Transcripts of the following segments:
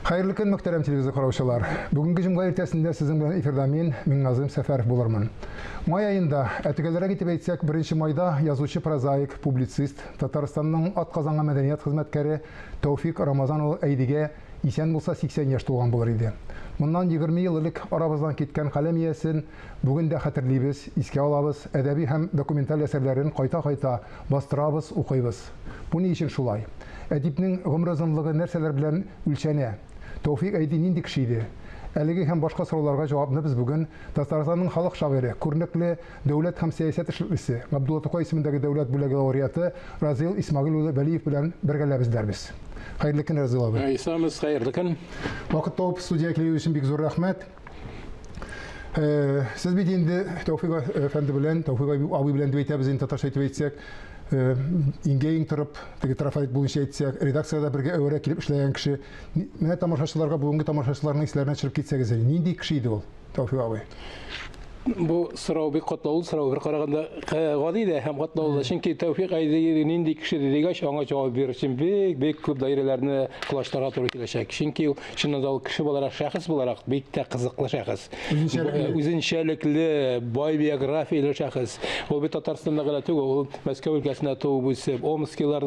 Хәерле көн, мөхтәрәм телевизор караучылар. Бүгенге җомга иртәсендә сезнең белән эфирда мин, Миңназым Сәфәров булырмын. Май аенда, ә төгәлрәк итеп әйтсәк, 1 майда язучы, прозаик, публицист, Татарстанның атказанган мәдәният хезмәткәре Тәүфик Рамазан улы Әйдигә исән булса 80 яшь тулган булыр иде. Моннан 20 ел элек арабыздан киткән каләм иясен бүген дә хәтерлибез, искә алабыз, әдәби һәм документаль әсәрләрен кайта-кайта бастырабыз, укыйбыз. Бу ни өчен шулай? Әдипнең гомер озынлыгы нәрсәләр белән үлчәнә? Тәүфик Әйди нинди кеше иде? Әлеге һәм башка сорауларга җавапны без бүген Татарстанның халык шагыйре, күренекле дәүләт һәм сәясәт эшлеклесе, Габдулла Тукай исемендәге дәүләт бүләге лауреаты Разил Исмәгыйль улы Вәлиев белән бергәләп эзләрбез. Хәерле көн, Разил абый. Исәнмесез, хәерле көн. Вакыт табып студиягә килүегез өчен бик зур рәхмәт. Сез бит инде Тәүфик әфәнде белән, Тәүфик абый белән дип әйтәбез инде татарча итеп әйтсәк, иңгә-иң торып, теге трафарет буенча әйтсәк, редакциядә бергә әвәрә килеп эшләгән кеше. Менә тамашачыларга, бүгенге тамашачыларның исләренә төшереп китсәгез әле, нинди кеше иде ул, Тәүфик абый? Бу сорау бик катлаулы сорау. Бер караганда гади дә һәм катлаулы да. Чөнки Тәүфик Айди нинди кеше дигәч, аңа җавап бирер өчен бик-бик күп даирәләрне колачларга туры киләчәк. Чөнки ул чыннан да ул кеше буларак, шәхес буларак бик тә кызыклы шәхес. Үзенчәлекле. Үзенчәлекле, бай биографияле шәхес. Ул бит Татарстанда гына түгел, ул Мәскәү өлкәсендә туып үсеп, Омскилар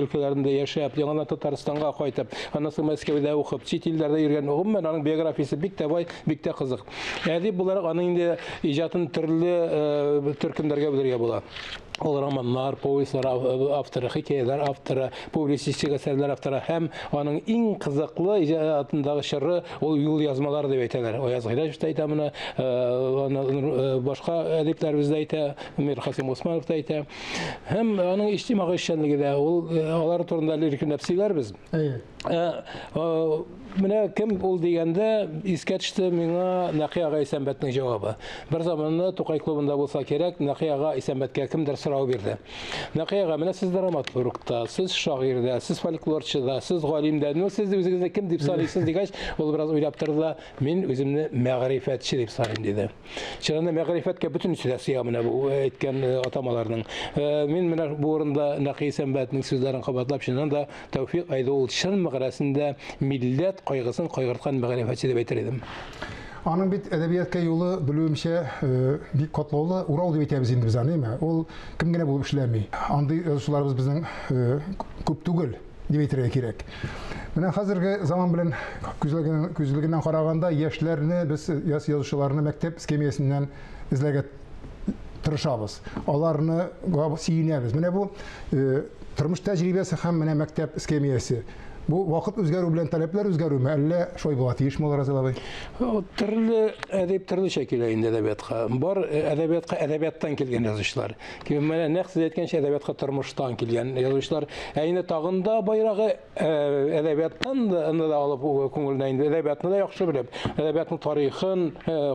өлкәләрендә яшәп, яңадан Татарстанга кайтып, аннан соң Мәскәүдә укып, чит илләрдә йөргән. Гомумән, аның биографиясе бик тә бай, бик тә кызык. Әдип буларак аның инде иҗатын төрле төркемнәргә бүлергә була. Ул романнар, повестьлар авторы, хикәяләр авторы, публицистик әсәрләр авторы һәм аның иң кызыклы иҗатындагы чоры ул юлъязмалар дип әйтәләр. Аяз Гыйләҗев тә әйтә моны, аны башка әдипләребез дә әйтә, Мирхасим Усманов та әйтә. Һәм аның иҗтимагый эшчәнлеге дә, ул алар турында әле иркенләп сөйләрбез. Әйе. Менә кем ул дигәндә искә төште миңа Нәкый ага Исәнбәтнең җавабы. Бер заманны Тукай клубында булса кирәк, Нәкый ага Исәнбәткә кемдер сорау бирде. Нәкый ага, менә сез драматург та, сез шагыйрь дә, сез фольклорчы да, сез галим дә. Ну, сез үзегезне кем дип саныйсыз дигәч, ул бераз уйлап торды да, мин үземне мәгърифәтче дип саныйм диде. Чыннан да мәгърифәткә бөтенесе дә сыя менә бу әйткән атамаларның. Мин менә бу урында Нәкый Исәнбәтнең сүзләрен кабатлап, чыннан да Тәүфик Айды ул чын мәгънәсендә милләт кайгысын кайгырткан мәгърифәтче дип әйтер идем. Аның бит әдәбиятка юлы, белүемчә, бик катлаулы. Урау дип әйтәбез инде без аны, әйме? Ул кем генә булып эшләми. Андый язучыларыбыз безнең күп түгел дип әйтергә кирәк. Менә хәзерге заман белән күзлегеннән караганда, яшьләрне без яшь язучыларны мәктәп эскәмиясеннән эзләргә тырышабыз. Аларны сөенәбез. Менә бу тормыш тәҗрибәсе һәм менә мәктәп эскәмиясе. Бу вакыт үзгәрү белән таләпләр үзгәрүме, әллә шулай була тиешме ул, Разил абый? Төрле әдип төрлечә килә инде әдәбиятка. Бар әдәбиятка әдәбияттан килгән язучылар. Менә нәкъ сез әйткәнчә әдәбиятка тормыштан килгән язучылар. Ә инде тагын да байрагы әдәбияттан да аны да алып күңеленә инде әдәбиятны да яхшы белеп, әдәбиятның тарихын,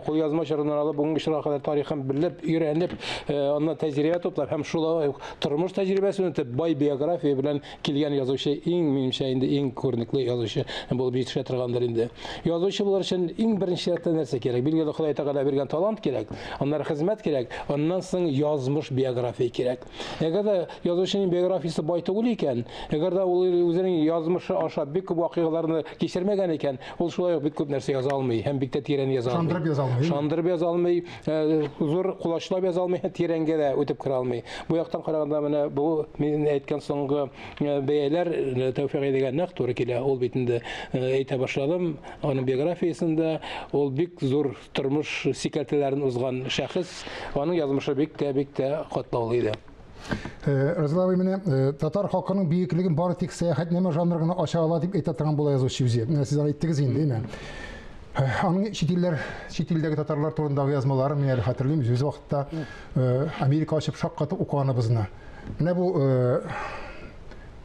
кулъязма чорыннан алып бүгенге чорга кадәр тарихын белеп, өйрәнеп, аннан тәҗрибә туплап һәм шулай ук тормыш тәҗрибәсен үтеп, бай биография белән килгән язучы иң, минемчә, инде иң күренекле язучы булып җитешә торгандыр инде. Язучы булыр өчен иң беренче чиратта нәрсә кирәк? Билгеле, Ходай Тәгалә биргән талант кирәк, аннары хезмәт кирәк, аннан соң язмыш биография кирәк. Әгәр дә язучының биографиясе бай түгел икән, әгәр дә ул үзенең язмышы аша бик күп вакыйгаларны кичермәгән икән, ул шулай ук бик күп нәрсә яза алмый һәм бик тә тирән яза алмый. Шандырып яза алмый. Шандырып яза алмый, зур колачлап яза алмый, тирәнгә дә үтеп керә алмый. Бу яктан караганда менә бу мин әйткән соңгы бәяләр Тәүфик Әйдәгә нәкъ туры килә. Ул бит инде әйтә башладым, аның биографиясендә ул бик зур Тормыш сикәлтәләрен узган шәхес, аның язмышы бик тә, бик тә катлаулы иде. Разил абый, менә татар халкының бөеклеген бары тик сәяхәтнамә жанры гына ача ала дип әйтә торган була язучы үзе. Менә сез аны әйттегез инде, әйме? Аның чит илләр, чит илдәге татарлар турындагы язмаларын мин әле хәтерлим, үз вакытта Америка ачып шаккатып укыганыбызны. Менә бу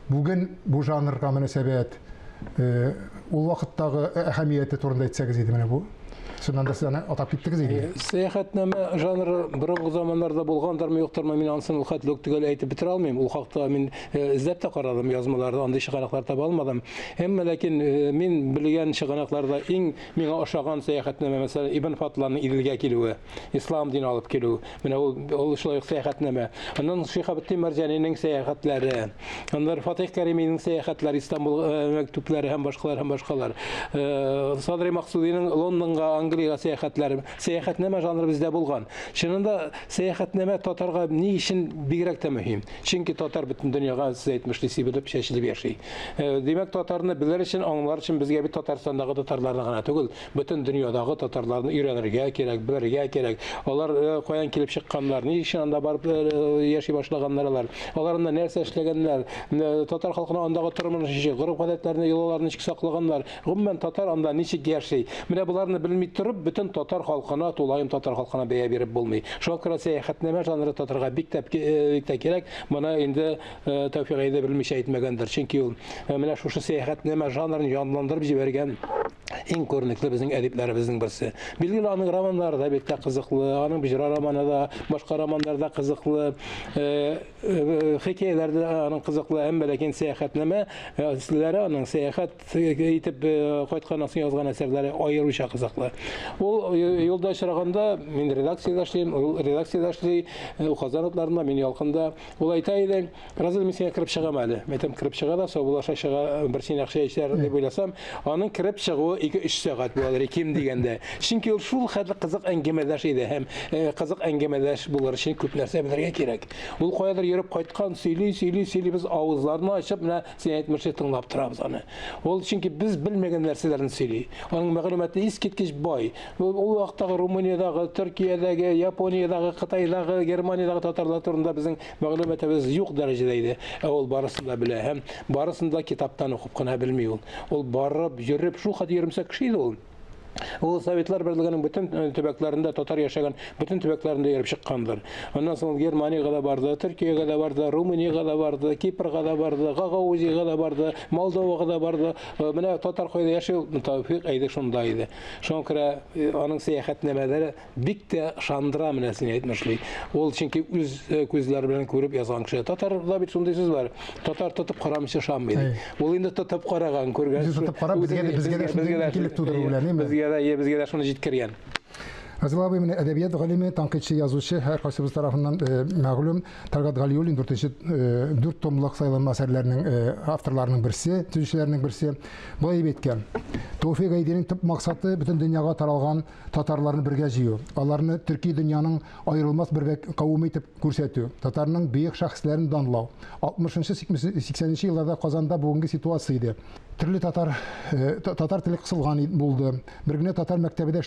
Бүген бу жанрга мөнәсәбәт, ул вакыттагы әһәмияте турында әйтсәгез иде менә бу Чыннан да сез аны атап киттегез инде. Сәяхәтнамә жанры борынгы заманнарда булгандырмы, юктырмы, мин анысын ул хәтле үк төгәл әйтеп бетерә алмыйм. Ул хакта мин эзләп тә карадым язмаларда, андый чыганаклар таба алмадым. Әмма ләкин мин белгән чыганакларда иң миңа ошаган сәяхәтнамә, мәсәлән, Ибн Фатланның Иделгә килүе, ислам дине алып килү. Менә ул ул шулай ук сәяхәтнамә. Аннан Шиһабетдин Мәрҗанинең сәяхәтләре, аннары Фатих Кәриминең сәяхәтләре, Истанбул мәктүпләре һәм башкалар һәм башкалар. Садри Максудиның Лондонга, Англиягә сәяхәтләре. Сәяхәтнамә жанры бездә булган. Чынында сәяхәтнамә татарга ни өчен бигрәк тә мөһим? Чөнки татар бөтен дөньяга, сез әйтмешли, сибелеп, чәчелеп яши. Димәк, татарны белер өчен, аңлар өчен безгә бит Татарстандагы татарларны гына түгел, бөтен дөньядагы татарларны өйрәнергә кирәк, белергә кирәк. Алар каян килеп чыкканнар, ни өчен анда барып яши башлаганнар алар, алар анда нәрсә эшләгәннәр, татар халкының андагы тормышы ничек, гореф-гадәтләрне, йолаларны ничек саклаганнар, гомумән, татар анда ничек яши. Менә боларны белми торып, бөтен татар халкына, тулаем татар халкына бәя биреп булмый. Шуңа күрә сәяхәтнамә жанры татарга бик тә, бик тә кирәк. Моны инде Тәүфик әйдә белмичә әйтмәгәндер. Чөнки ул менә шушы сәяхәтнамә жанрын җанландырып җибәргән иң күренекле безнең әдипләребезнең берсе. Билгеле, аның романнары да бик тә кызыклы, аның Боҗра романы да, башка романнар да кызыклы, хикәяләр дә аның кызыклы, әмма ләкин сәяхәтнамә әсәрләре аның сәяхәт итеп кайтканнан соң язган әсәрләре аеруча кызыклы. Ул юлда очраганда, мин редакциядә эшлим, ул редакциядә эшли, Казан утларында, мин Ялкында. Ул әйтә иде, Разил, мин сиңа кереп чыгам әле. Мин әйтәм, кереп чыга да, саубуллаша чыга, бер син акча эчәр дип уйласам, аның кереп чыгуы 2-3 сәгать буладыр, ким дигәндә. Чөнки ул шул хәтле кызык әңгәмәдәш иде һәм кызык әңгәмәдәш булыр өчен күп нәрсә белергә кирәк. Ул каядыр йөреп кайткан, сөйли, сөйли, сөйли, без авызларны ачып, менә син әйтмешли тыңлап торабыз аны. Ул чөнки без белмәгән нәрсәләрне сөйли. Аның мәгълүматы искиткеч бай. Ул вакыттагы Румыниядагы, Төркиядәге, Япониядагы, Кытайдагы, Германиядагы татарлар турында безнең мәгълүматыбыз юк дәрәҗәдә иде. Ә ул барысын да белә һәм барысын да китаптан укып кына белми ул. Ул барып, йөреп, шул хәтле йөремсәк кеше иде ул. Ул Советлар Берлегенең бөтен төбәкләрендә татар яшәгән бөтен төбәкләрендә йөреп чыккандыр. Аннан соң ул Германиягә дә барды, Төркиягә дә барды, Румыниягә дә барды, Кипрга да барды, Гагаузиягә дә барды, Молдовага да барды. Менә татар кайда яши, ул Тәүфик әйде шунда иде. Шуңа күрә аның сәяхәтнамәләре бик тә ышандыра, менә син әйтмешли. Ул чөнки үз күзләре белән күреп язган кеше. Татарда бит шундый сүз бар. Татар тотып карамыйча ышанмый ди. Ул инде тотып караган, күргән. Үзе тотып карап, безгә дә безгә дә шундый мөмкинлек тудыру белән, әйеме? Безгә дә, безгә дә шуны җиткергән. Разил абый, менә әдәбият галиме, тәнкыйтьче, язучы, һәркайсыбыз тарафыннан мәгълүм Тәлгать Галиуллин дүртенче дүрт томлык сайланма әсәрләренең авторларының берсе, төзүчеләренең берсе. Болай дип әйткән: Тәүфик Әйдинең төп максаты бөтен дөньяга таралган татарларны бергә җыю, аларны төрки дөньяның аерылмас бер кавеме итеп күрсәтү, татарның бөек шәхесләрен данлау. 60-нчы, 80-нче елларда Казанда бүгенге ситуация иде. Төрле татар татар теле кысылган булды. Бер генә татар мәктәбе дә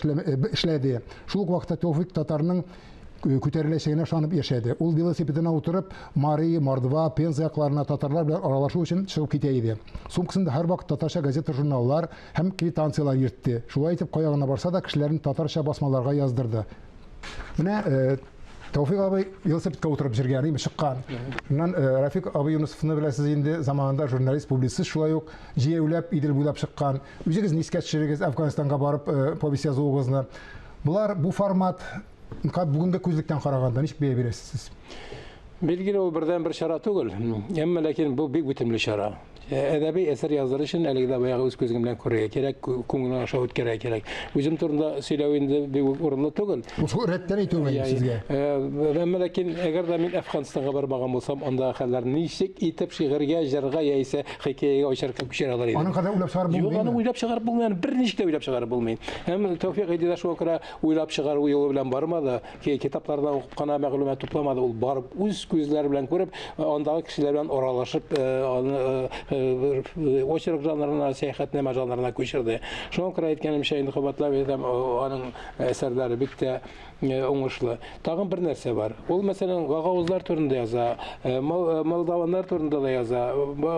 эшләде. Шул ук вакытта Тәүфик татарның күтәреләчәгенә ышанып яшәде. Ул велосипедына утырып, Мари, Мордва, Пенза якларына татарлар белән аралашу өчен чыгып китә иде. Сумкасында һәрвакыт татарча газета-журналлар һәм квитанцияләр йөртте. Шулай итеп, кая гына барса да, кешеләрне татарча басмаларга яздырды. Менә Тәүфик абый велосипедка утырып җиргә әйме чыккан. Шуннан Рафик абый Юнусовны беләсез инде, заманында журналист, публицист шулай ук җәяүләп Идел буйлап чыккан. Үзегез искә төшерегез Әфганстанга барып повесть язуыгызны. Болар бу формат бүгенге күзлектән караганда ничек бәя бирәсез сез? Билгеле, ул бердән-бер чара түгел. Әмма ләкин бу бик үтемле чара. Әдәби әсәр яздырыр өчен әлеге дә баягы үз күзең белән күрергә кирәк, күңелең аша үткәрергә кирәк. Үзем турында сөйләү инде бик үк урынлы түгел. Шул рәттән әйтүем инде сезгә. Әмма ләкин әгәр дә мин Әфганстанга бармаган булсам, андагы хәлләр ничек итеп шигырьгә, җырга яисә хикәягә, очеркка күчерә алыр идем. Аның кадәр уйлап чыгарып булмый. Юк, аны уйлап чыгарып булмый, аны берничек тә уйлап чыгарып булмый. Һәм Тәүфик Гыйди дә шуңа күрә уйлап чыгару юлы белән бармады. Китаплардан укып кына мәгълүмат тупламады, ул барып үз күзләре белән күреп, андагы кешеләр белән аралашып, аны очерк жанрына, сәяхәтнамә жанрына күчерде. Шуңа күрә әйткәнемчә, инде кабатлап әйтәм, аның әсәрләре бик тә уңышлы. Тагын бер нәрсә бар. Ул, мәсәлән, гагаузлар турында яза, молдаваннар турында да яза,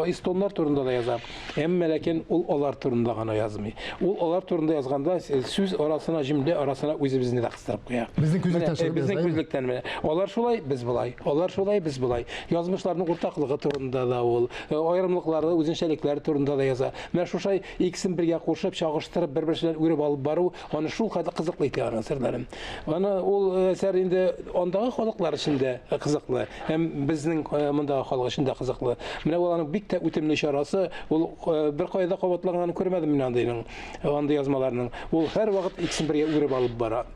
эстоннар турында да яза. Әмма ләкин ул алар турында гына язмый. Ул алар турында язганда сүз арасына, җөмлә арасына үзебезне дә кыстырып куя. Безнең күзлектән чыгып Безнең күзлектән менә. Алар шулай, без болай. Алар шулай, без болай. Язмышларның уртаклыгы турында да ул, аерымлыклары Андагы үзенчәлекләр турында да яза. Менә шушай икесен бергә кушып, чагыштырып, бер-берсе белән үреп алып бару аны шул хәтле кызыклы итә аның әсәрләрен. Аны ул әсәр инде андагы халыклар өчен дә кызыклы һәм безнең мондагы халык өчен дә кызыклы. Менә ул аның бик тә үтемле чарасы. Ул беркайда кабатланганын күрмәдем мин андыйның, андый язмаларның. Ул һәрвакыт икесен бергә үреп алып бара.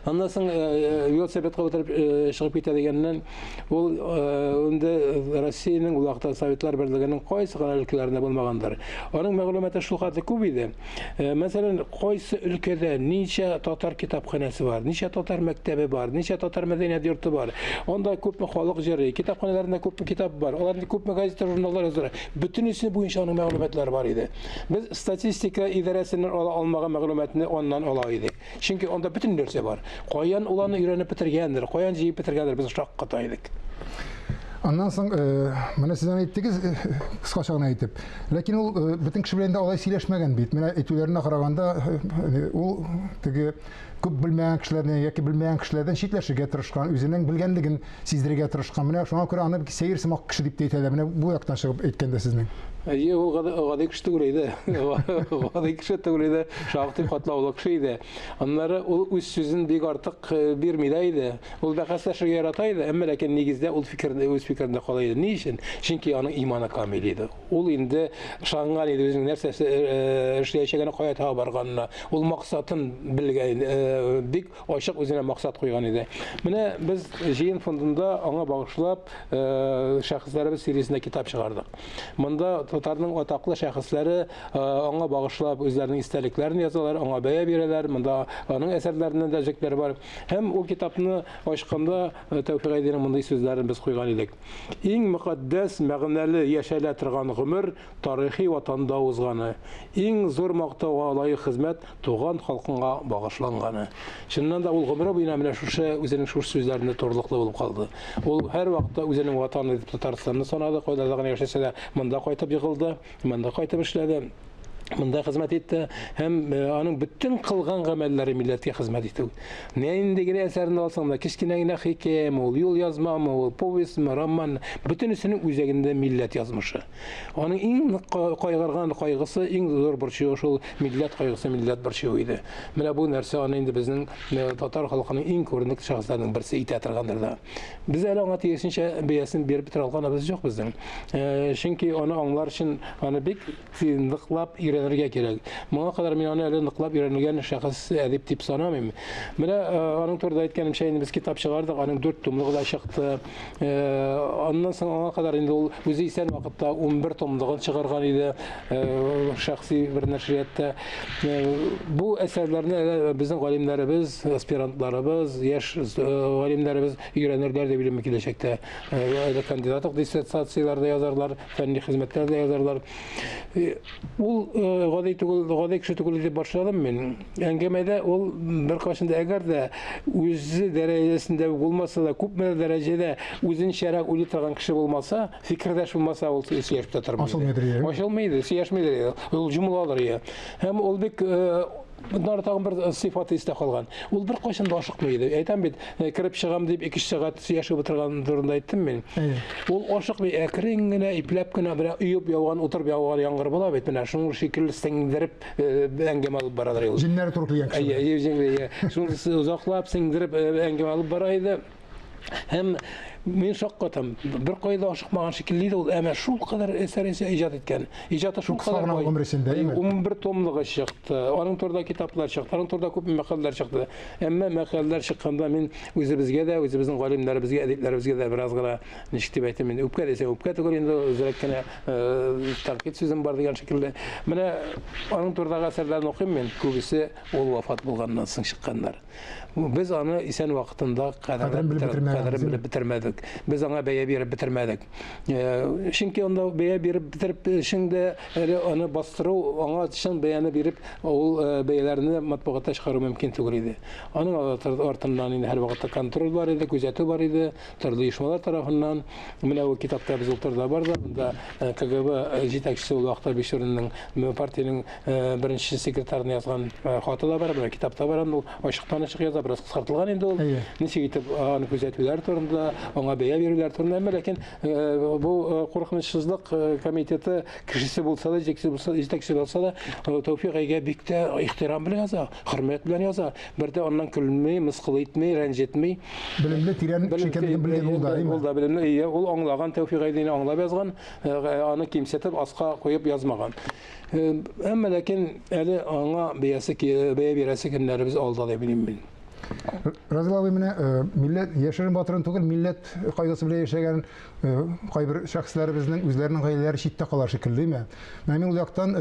Аннан соң велосипедка утырып чыгып китә дигәннән, ул инде Россиянең ул вакытта Советлар Берлегенең кайсы гына өлкәләрендә булмагандыр. Аның мәгълүматы шулхәтле күп иде. Мәсәлән, кайсы өлкәдә ничә татар китапханәсе бар, ничә татар мәктәбе бар, ничә татар мәдәният йорты бар, анда күпме халык җырый, китапханәләрендә күпме китап бар, аларда күпме газета, журналлар яздыра. Бөтенесе буенча аның мәгълүматлары бар иде. Без статистика идарәсеннән ала алмаган мәгълүматны аннан ала идек. Чөнки анда бөтен нәрсә бар. Каян ул аны өйрәнеп бетергәндер, каян җыеп бетергәндер, без шакката идек. Аннан соң, менә сез аны әйттегез, кыскача гына әйтеп. Ләкин ул бөтен кеше белән дә алай сөйләшмәгән бит. Менә әйтүләренә караганда, ул теге күп белмәгән кешеләрне яки белмәгән кешеләрдән читләшергә тырышкан, үзенең белгәнлеген сиздерергә тырышкан. Менә шуңа күрә аны сәер сымак кеше дип тә әйтәләр. Менә бу яктан чыгып әйткәндә сезнең. Әйе, ул гади кеше түгел иде. Гади кеше түгел иде, шактый катлаулы кеше иде. Аннары ул үз сүзен бик артык бирми дә иде. Ул бәхәсләшергә ярата иде, әмма ләкин нигездә ул фикердә, үз фикерендә кала иде. Ни өчен? Чөнки аның иманы камил иде. Ул инде ышанган иде үзенең нәрсәсе эшләячәгенә, кая таба барганына. Ул максатын белгән, бик ачык үзенә максат куйган иде. Менә без Җыен фондында аңа багышлап шәхесләребез сериясендә китап чыгардык. Монда татарның атаклы шәхесләре аңа багышлап үзләренең истәлекләрен язалар, аңа бәя бирәләр. Монда аның әсәрләреннән дә өзекләр бар. Һәм ул китапны ачканда Тәүфикъ Әйдинең мондый сүзләрен без куйган идек. Иң мөкатдәс, мәгънәле яшәлә торган гомер тарихи ватанда узганы. Иң зур мактауга лаек хезмәт туган халкыңа багышланганы. Чыннан да ул гомере буена менә шушы үзенең шушы сүзләрендә турылыклы булып калды. Ул һәрвакытта үзенең ватаны дип Татарстанны санады, кайларда гына яшәсә дә, монда кайтып егылды, монда кайтып эшләде, монда хезмәт итте һәм аның бөтен кылган гамәлләре милләткә хезмәт итү. Нинди генә әсәрне алсаң да, кечкенә генә хикәяме ул, юл язмамы ул, повестьмы, роман, бөтенесенең үзәгендә милләт язмышы. Аның иң нык кайгырган кайгысы, иң зур борчуы шул милләт кайгысы, милләт борчуы иде. Менә бу нәрсә аны инде безнең татар халкының иң күренекле шәхесләренең берсе итә торгандыр да. Без әле аңа тиешенчә бәясен биреп бетерә алганыбыз юк безнең. Чөнки аны аңлар өчен аны бик ныклап өйрәнергә кирәк. Моңа кадәр мин аны әле ныклап өйрәнелгән шәхес әдип дип санамыйм. Менә аның турында әйткәнемчә, инде без китап чыгардык, аның 4 томлыгы да чыкты. Аннан соң аңа кадәр инде ул үзе исән вакытта 11 томлыгын чыгарган иде шәхси бер нәшриятта. Бу әсәрләрне әле безнең галимнәребез, аспирантларыбыз, яшь галимнәребез өйрәнерләр дип уйлыйм киләчәктә. Әле кандидатлык диссертацияләр дә язарлар, фәнни хезмәтләр дә язарлар. Ул гади түгел, гади кеше түгел дип башладым мин. Әңгәмәдә ул беркайчан да әгәр дә үзе дәрәҗәсендә булмаса да, күпме дәрәҗәдә үзенчәрәк уйлый торган кеше булмаса, фикердәш булмаса, ул сөйләшеп тә тормый. Ачылмыйдыр. Ачылмый иде, сөйләшмидер иде. Ул җомыладыр иде. Һәм ул бик Моннан тагын бер сыйфаты истә калган. Ул беркайчан да ашыкмый иде. Әйтәм бит, кереп чыгам дип 2-3 сәгать сөйләшеп утырган турында әйттем мин. Ул ашыкмый, әкрен генә, ипләп кенә, менә өеп яуган, утырып яуган яңгыр була бит, менә шуның шикелле сеңдереп әңгәмә алып барадыр ул. Җеннәре туры килгән кеше. Әйе, әйе, шуны озаклап сеңдереп әңгәмә алып бара иде. Һәм мин шаккатам. Бер кайда ашыкмаган шикелле иде ул, әмма шул кадәр әсәр иҗат иткән. Иҗаты шул кадәр бай. Гомер эчендә, әйеме? 11 томлыгы чыкты. Аның турында китаплар чыкты, аның турында күп мәкаләләр чыкты. Әмма мәкаләләр чыкканда мин үзебезгә дә, үзебезнең галимнәребезгә, әдипләребезгә дә бераз гына, ничек дип әйтим инде, үпкә дисәң, үпкә түгел инде, үзрәк кенә тәнкыйть сүзем бар дигән шикелле. Менә аның турындагы әсәрләрне укыйм мин, күбесе ул вафат булганнан соң чыкканнар. Без аны исән вакытында кадерен белеп бетермәдек. Без аңа бәя биреп бетермәдек. Чөнки анда бәя биреп бетереп эшең дә әле аны бастыру, аңа чын бәяне биреп, ул бәяләрне матбугатта чыгару мөмкин түгел иде. Аның артыннан инде һәрвакытта контроль бар иде, күзәтү бар иде, төрле оешмалар тарафыннан. Менә ул китапта без ул турыда бар да, монда КГБ җитәкчесе ул вакытта Бичуринның партиянең беренче секретарына язган хаты да бар, менә китапта бар, ул ачыктан ачык яза, бераз кыскартылган инде ул. Ничек итеп аны күзәтүләр турында, аңа аңа бәя бирүләр турында, әмма ләкин бу куркынычсызлык комитеты кешесе булса да, җитәкчесе булса, җитәкчесе булса да, Тәүфик әйгә бик тә ихтирам белән яза, хөрмәт белән яза. Бер дә аннан көлми, мыскыл итми, рәнҗетми. Белемле, тирән кеше икәнлеген белгән ул да, әйме? Ул да белемле, ие, ул аңлаган Тәүфик Әйдине аңлап язган, аны кимсетеп, аска куеп язмаган. Әмма ләкин әле аңа бәясе бәя бирәсе көннәребез алда дип уйлыйм мин. Разил абый менә милләт яшерен батырын түгел, милләт кайгысы белән яшәгән кайбер шәхесләребезнең үзләренең гаиләләре читтә кала шикелле, димә. Менә мин ул яктан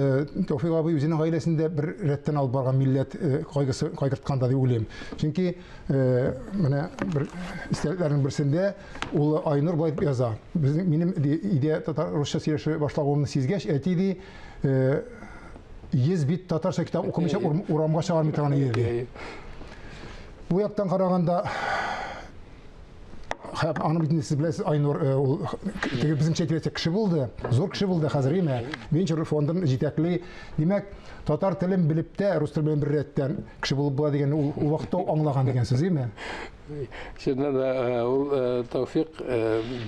Тәүфик абый үзенең гаиләсен дә бер рәттән алып барган милләт кайгысы кайгыртканда дип уйлыйм. Чөнки менә бер истәлекләрнең берсендә улы Айнур болай дип яза. Безнең минем ди, өйдә татар русча сөйләшә башлавымны сизгәч, әти ди, 100 бит татарча китап укымыйча урамга чыгармый торган иде ди. Бу яктан караганда Һәм аны бит инде сез беләсез, Айнур ул теге безнеңчә әйтеп әйтсәк кеше булды, зур кеше булды хәзер име? Венчур фондын җитәкли. Димәк, татар телен белеп тә рус теле белән беррәттән кеше булып була дигән ул ул вакытта ук аңлаган дигән сүз, име? Чыннан да ул Тәүфик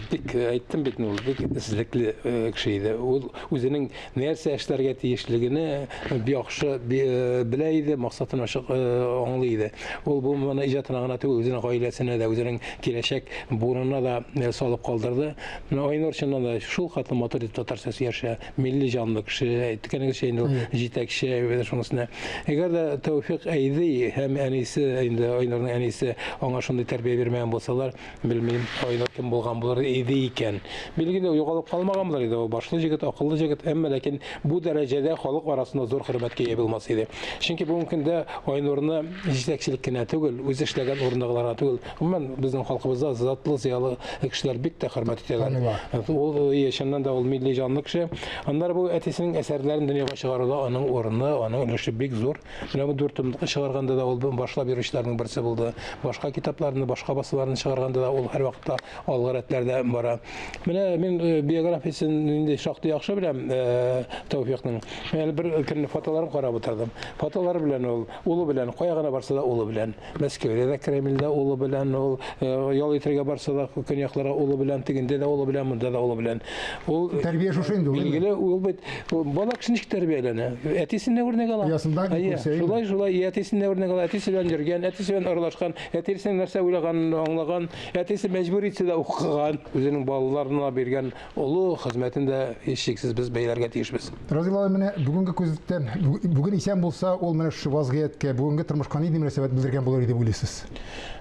бик әйттем бит, ул бик эзлекле кеше иде. Ул үзенең нәрсә эшләргә тиешлегене яхшы белә иде, максатын ачык аңлый иде. Ул бу моны иҗатына гына түгел, үзенең гаиләсенә дә, үзенең киләчәк буынына да салып калдырды. Менә Айнур чыннан да шул хәтле матур итеп татарча сөйләшә, милли җанлы кеше, әйткәнегезчә инде ул җитәкче, шунысына. Әгәр дә Тәүфик Әйди һәм әнисе, инде Айнурның әнисе аңа шундый тәрбия бирмәгән булсалар, белмим, Айнур кем булган булыр иде икән. Билгеле, югалып калмаган булыр иде. Ул башлы җегет, акыллы җегет, әмма ләкин бу дәрәҗәдә халык арасында зур хөрмәткә ия булмас иде. Чөнки бүгенге көндә Айнурны җитәкчелек кенә түгел, үзе эшләгән урындагылар гына түгел, гомумән, безнең халкыбызда затлы, зыялы кешеләр бик тә хөрмәт итәләр. Ул, чыннан да, ул милли җанлы кеше. Аннары бу әтисенең әсәрләрен дөньяга чыгаруда аның урыны, аның өлеше бик зур. Менә бу дүрт томлыкны чыгарганда да ул башлап йөрүчеләрнең берсе булды. Башка китапларны, башка басмаларны чыгарганда да ул һәрвакытта алгы рәтләрдә бара. Менә мин э, биографиясен инде шактый яхшы беләм э, Тәүфикның. Әле бер көнне фотоларын карап утырдым. Фотолары белән ул, улы белән, кая гына барса да улы белән. Мәскәүдә дә Кремльдә улы белән ул э, ял итәргә барса да көньякларга улы белән, тегендә дә улы белән, монда да улы белән. Ул тәрбия шушы инде ул. Билгеле, ул бит бала кеше ничек тәрбияләнә? Әтисеннән үрнәк ала. Оясында күрсә. Шулай, шулай, әтисеннән үрнәк ала, әтисе белән йөргән, әтисе белән аралашкан, әтисенең нәрсә уйлаганын аңлаган, әтисе мәҗбүр итсә дә укыган, үзенең балаларына биргән Олы хезмәтен дә һичшиксез без бәяләргә тиешбез. Разил абый, менә бүгенге күзлектән, бүген исән булса, ул менә шушы вазгыятькә, бүгенге тормышка нинди мөнәсәбәт белдергән булыр иде дип уйлыйсыз?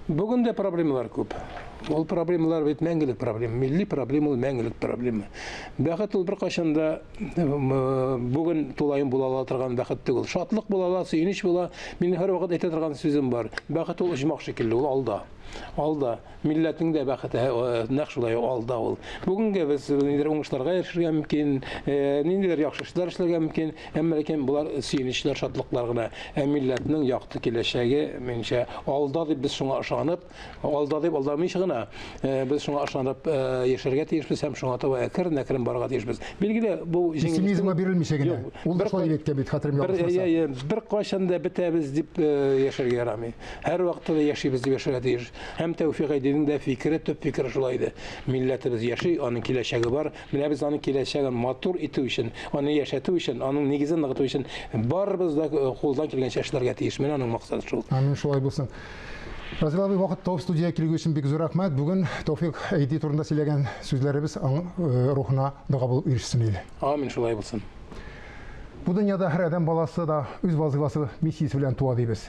Бүген дә проблемалар күп. Ул проблемалар бит мәңгелек проблема. Милли проблема ул мәңгелек проблема. Бәхет ул беркайчан да бүген тулаем була ала торган бәхет түгел. Шатлык була ала, сөенеч була. Минем һәрвакыт әйтә торган сүзем бар. Бәхет ул оҗмах шикелле, ул алда. Алда. Милләтнең дә бәхете нәкъ шулай алда ул. Бүгенге без ниндидер уңышларга ирешергә мөмкин, ниндидер яхшы эшләр эшләргә мөмкин, әмма ләкин болар сөенечләр, шатлыклар гына. Ә милләтнең якты киләчәге, минемчә, алда дип без шуңа ышанып, алда дип алдамыйча гына, без шуңа ышанып яшәргә тиешбез һәм шуңа таба әкрен-әкрен барырга тиешбез. Билгеле, бу җиңел. Пессимизмга бирелмичә генә. Ул да шулай дип әйткән бит, хәтерем ялгышмаса. Беркайчан да бетәбез дип яшәргә ярамый. Һәрвакытта да яшибез дип яшәргә тиеш. Һәм Тәүфик Әйдинең дә фикере, төп фикере шулай иде. Милләтебез яши, аның киләчәге бар. Менә без аның киләчәген матур итү өчен, аны яшәтү өчен, аның нигезен ныгыту өчен барыбыз да э, кулдан килгәнчә эшләргә тиеш. Менә аның максаты шул. Амин, шулай булсын. Разил абый, вакыт табып студиягә килү өчен бик зур рәхмәт. Бүген Тәүфик Әйди турында сөйләгән сүзләребез аның э, рухына дога булып ирешсен иде. Амин, шулай булсын. Бу дөньяда һәр адәм баласы да үз вазыйфасы, миссиясе белән туа дибез.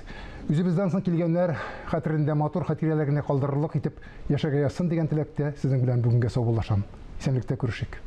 Үзебездән соң килгәннәр хәтерендә матур хатирәләр генә калдырырлык итеп яшәргә язсын дигән теләктә сезнең белән бүгенгә саубуллашам. Исәнлектә күрешик.